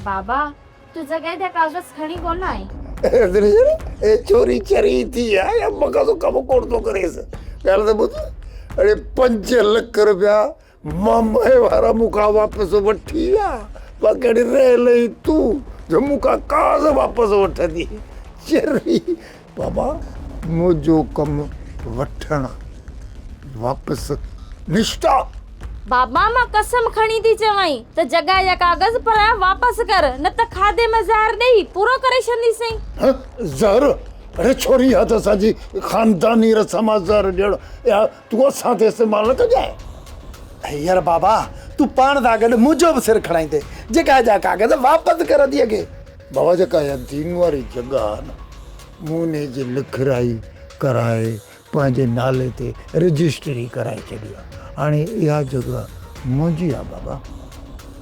بابا، تون جڳهه جا ڪاغذ کڻي ڪونه آئين؟ اي ڇوري چري ٿي آ يا مغز ڪم ڪونه ٿو ڪريس. ڳالهه ته ٻڌ، اڙي 5 لک رپيا مامي وارا مون کان واپس وٺي ويا، باقي اڙي رهيل ئي تون جو مون کان ڪاغذ واپس وٺندي. چري بابا منهنجو ڪم وٺڻ واپس نشتا. بابا مان قسم کڻي ٿي چوانء ته جڳهه جا ڪاغذ پرايا واپس ڪر نه ته کاڌي ۾ زهر ڏئي پورو ڪري ڇڏنديسين. هه زهر؟ اڙي ڇوري اها ته اسان جي خانداني رسم آ زهر ڏيڻ اها تون اسان تي استعمال نه ڪجانء. يار بابا تون پاڻ سان گڏ منهنجو به سر کڻائيندين جڳهه جا ڪاغذ واپس ڪر ڌيء کي. بابا جيڪا اها دين واري جڳهه آ نه مون انهي جي لکرائي ڪرائي پنهنجي نالي تي رجسٽري ڪرائي ڇڏي آ. هاڻي اها جڳهه منهنجي آ بابا.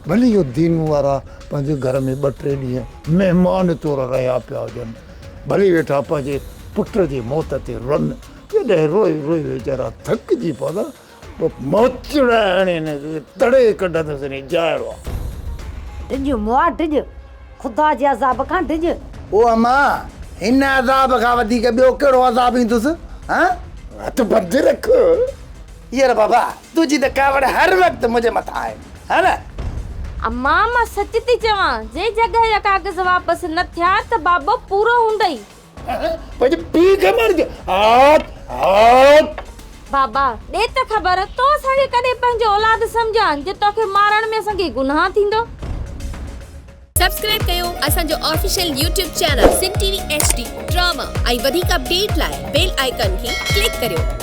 ڀلي اهو دينو وارا پنهنجي گهر ۾ ٻه ٽي ڏينهن مهمان طور رهيا پيا هجن، ڀلي ويٺا پنهنجي پٽ جي موت تي رن، جڏهن روئي روئي ويچارا ٿڪجي پوندا پوء موچڙا هڻي هن کي تڙي ڪڍندس انهي جاء مان. ڊڄ مئا ڊڄ، خدا جي عذاب کان ڊڄ. او اما، هن عذاب کان وڌيڪ ٻيو ڪهڙو عذاب ايندس، هان؟ هٿ بند رک. يار بابا، تنهنجي ته ڪاوڙ هر وقت منهنجي مٿان آهي، ها نه؟ اما، مان سچ ٿي چوان، جي جڳهه جا ڪاغذ واپس نه ٿيا ته بابو پورو هوندئي. پنهنجي پيء کي مارجي هات هات. بابا ڏي ته خبر تو اسان کي ڪڏهن پنهنجو اولاد سمجهان جو توکي مارڻ ۾ اسان کي گناهه ٿيندو. سبسڪرائب ڪيو اسان جو official YouTube channel Sindh T V H D drama ۽ وڌيڪ اپڊيٽ لاء بيل آئيڪان کي ڪلڪ ڪريو.